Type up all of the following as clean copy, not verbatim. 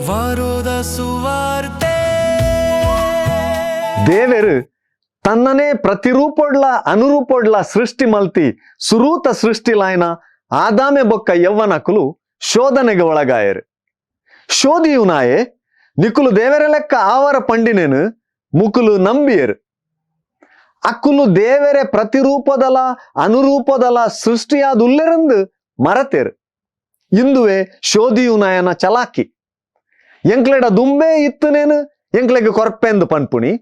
ವಾರೋದ ಸುವಾರ್ತೆ. ದೇವೆರ್ ತನ್ನನೇ ಪ್ರತಿರೂಪೊಡ್ಲ ಅನುರೂಪೊಡ್ಲ ಸೃಷ್ಟಿ ಮಲ್ತಿ ಸುರೂತ ಸೃಷ್ಟಿಲಾಯ್ನ ಆದಾಮೆ ಬೊಕ್ಕ ಯವ್ವನಕುಲು ಶೋಧನೆಗೆ ಒಳಗಾಯರು. ಶೋಧಿಯುನಾಯೆ ನಿಕುಲು ದೇವರ ಲೆಕ್ಕ ಆವರ ಪಂಡಿನೇನು ಮುಕುಲು ನಂಬಿಯರು. ಅಕ್ಕುಲು ದೇವರೆ ಪ್ರತಿರೂಪದಲ ಅನುರೂಪದಲ ಸೃಷ್ಟಿಯಾದುಲ್ಲೆರಂದು ಮರತೇರು. ಇಂದುವೆ ಶೋಧಿಯುನಾಯನ ಚಲಾಕಿ. ಎಂಕ್ಲೆಡ ದುಂಬೆ ಇತ್ತನೇನು ಎಂಕ್ಲೆಗ್ ಕೊರ್ಪೆಂದು ಪನ್ಪುಣಿ,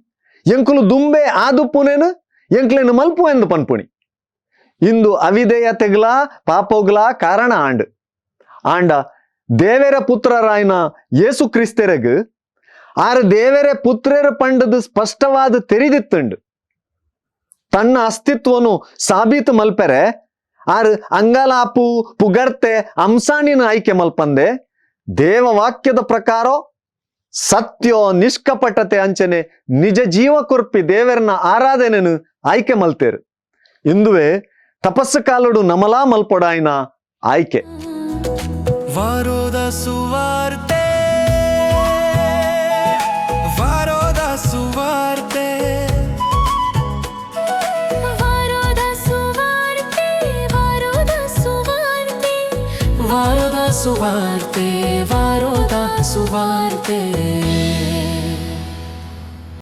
ಎಂಕುಲು ದುಂಬೆ ಆದುಪ್ಪುನೇನು ಎಂಕ್ಲೆನು ಮಲ್ಪು ಎಂದು ಪನ್ಪುಣಿ. ಇಂದು ಅವಿಧೇಯತೆಗ್ಲಾ ಪಾಪೋಗ್ಲಾ ಕಾರಣ ಆಂಡ್. ಆಂಡ ದೇವೆರ ಪುತ್ರರಾಯ್ನ ಯೇಸು ಕ್ರಿಸ್ತೆರೆಗ್ ಆರ್ ದೇವೆರೆ ಪುತ್ರರ ಪಂಡದು ಸ್ಪಷ್ಟವಾದ ತೆರಿದಿತ್ತುಂಡು. ತನ್ನ ಅಸ್ತಿತ್ವನು ಸಾಬೀತು ಮಲ್ಪೆರೆ ಆರ್ ಅಂಗಲಾಪು, ಪುಗರ್ತೆ, ಅಂಸಾಣಿನ ಆಯ್ಕೆ ಮಲ್ಪಂದೆ ದೇವವಾಕ್ಯದ ಪ್ರಕಾರ ಸತ್ಯೋ, ನಿಷ್ಕಪಟತೆ ಅಂಚನೆ ನಿಜ ಜೀವ ಕೊರ್ಪಿ ದೇವರನ ಆರಾಧನೆನು ಆಯ್ಕೆ ಮಲ್ತೇರು. ಇಂದುವೆ ತಪಸ್ಸು ಕಾಲುಡು ನಮಲಾ ಮಲ್ಪೊಡಾಯ್ನ ಆಯ್ಕೆ. ವಾರೋದ ಸುವಾರ್ತೆ, ವಾರೋದ ಸುವಾರ್ತೆ. ವಾರೋದ ಸುವಾರ್ತೆ, ವಾರೋದ ಸುವಾರ್ತೆ. ವಾರೋದ ಸುವಾರ್ತೆ, ವಾರೋದ ಸುವಾರ್ತೆ.